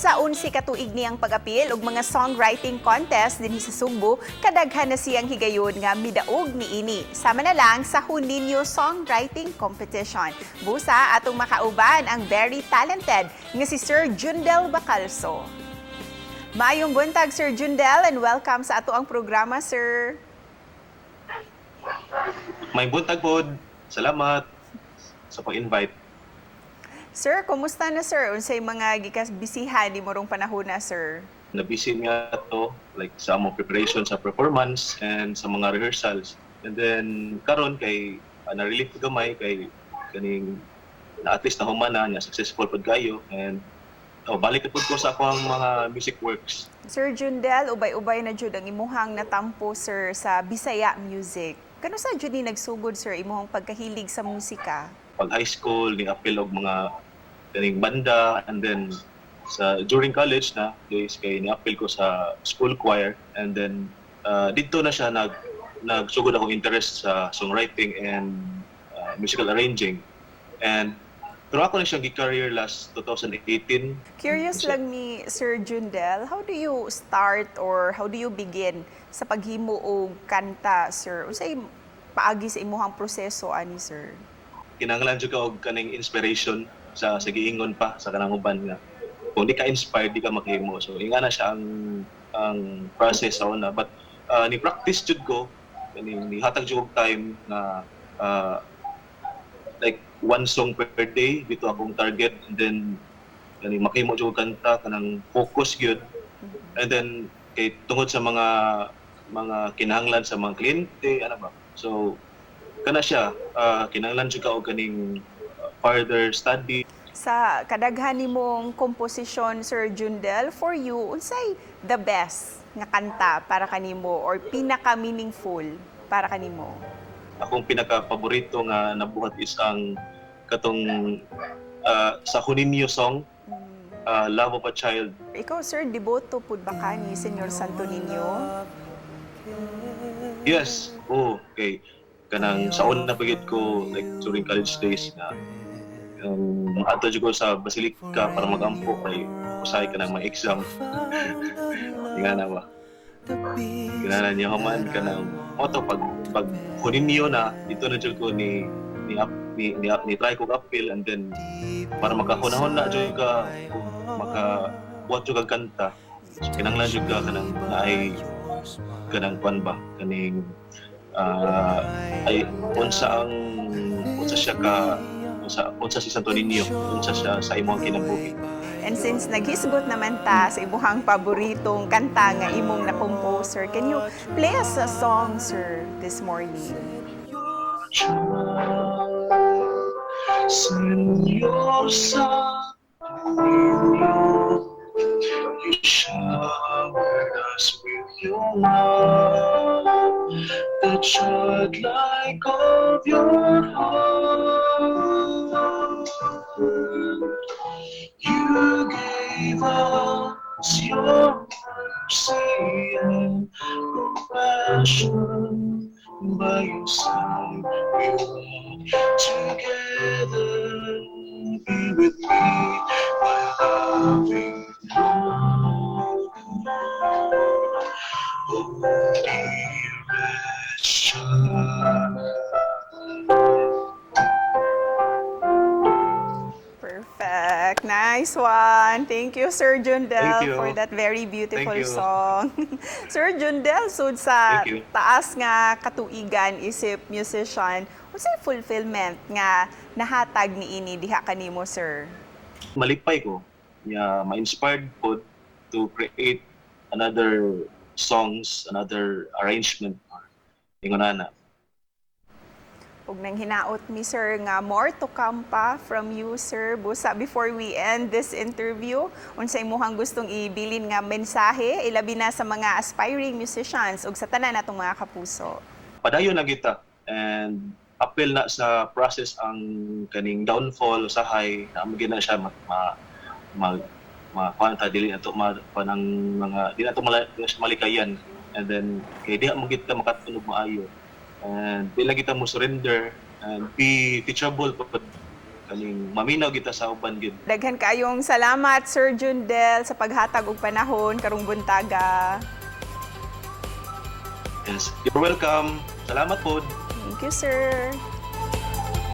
Sa 11 ka tuig niyang pag-apil og mga songwriting contest dinhi sa Sugbo, kadaghan na siyang higayon nga midaog niini. Sama na lang sa Juninho Songwriting Competition. Busa atong makauban ang very talented nga si Sir Jundel Bacalso. Maayong buntag, Sir Jundel, and welcome sa atoang programa, sir. Maayong buntag pod. Salamat sa pag-invite. Sir, kumusta na, sir? Unsay mga gikabisihan nimo rong panahon na, sir? Na-busy nga to like sa among preparation sa performance and sa mga rehearsals. And then karon kay na-relief gamay kay kaning na at least nahuman na niya, successful pod kayo, and oh, balik na pod ko sa akong mga music works. Sir Jundel, ubay-ubay na jud ang imuhang natampo, sir, sa Bisaya music. Kanus-a jud ni nagsugod, sir, imuhang pagkahilig sa musika? Pag high school ni apil og mga kaning banda, and then sa during college na days kay ni-apil ko sa school choir, and then didto na siya nagsugod akong interest sa songwriting and musical arranging, and pero ako na siyang gi-career last 2018. Curious lang mi, Sir Jundel, how do you start or how do you begin sa paghimo og kanta, sir? Unsay paagi sa imuhang proseso ani, sir? Kinahanglan jud ka og kaning inspiration sa giingon pa sa kanang uban nga kung di ka inspired, di ka makahimo. So inga na siya ang process sa una, but ni practice jud ko, kaning nihatag jud og time na like one song per day dito akong target, and then kaning makahimo jud og kanta, kanang focus gyud. And then kay tungod sa mga kinahanglan sa mga kliyente ana ba, so kana siya, kinahanglan jud ka og kaning further study. Sa kadaghan nimong komposisyon, Sir Jundel, for you, unsay the best nga kanta para kanimo or pinaka meaningful para kanimo? Akong pinaka-paborito nga nabuhat is ang katong sa Juninho song, "Love of a Child." Ikaw, sir, deboto pud ba ka ni Senyor Santo Niño? Yes, oh, okay. Kanang sa una pa gyud ko, like during college days na adto jud ko sa Basilica para magampo kay usahay kanang may exam. Nga na ba? Kinahanglan niya human kanang auto pag Juninho na dito na jud ko ni try ko appeal, and then para makahunahon na jud ka, maka buhat jud kag kanta. So kinahanglan jud ka kanang naay kanang kwan ba, kaning ay unsa ang unsa siya ka unsa si Santo Niño, unsa siya sa imong kinabuhi. And since naghisgot naman ta sa imuhang paboritong kanta nga imong na-compose, sir, can you play us a song, sir, this morning? Señor Santo Niño, you showered us with your love, the childlike of your heart. You gave us your mercy and compassion. By your side we walk together. Be with me, my loving Lord. Oh, dearest child. Perfect. Nice one. Thank you, Sir Jundel, Thank you. For that very beautiful Thank you. Song. Sir Jundel, sud sa Thank you. Taas nga katuigan isip musician, unsay fulfillment nga nahatag niini diha kanimo, sir? Malipay ko nga ma-inspired po to create another songs, another arrangement. Ingon ana. Ug nang hinaot mi, sir, nga more to come pa from you, sir. Busa before we end this interview, unsay imuhang gustong ibilin nga mensahe ilabi na sa mga aspiring musicians ug sa tanan natong mga kapuso? Padayon na kita and apil na sa process ang kaning downfall usahay na amo na siya ma, ma, ma, ma kuan ta, dili na to ma, panang mga di na to mala, di na siya malikayan. And then kay diha mo gid ka makatunog maayo and di lang kita mo surrender and be teachable pud. kaning maminaw kita sa uban gid. Daghan kayong salamat, Sir Jundel, sa paghatag og panahon karong buntaga. Yes, you're welcome. Salamat po. Thank you, sir.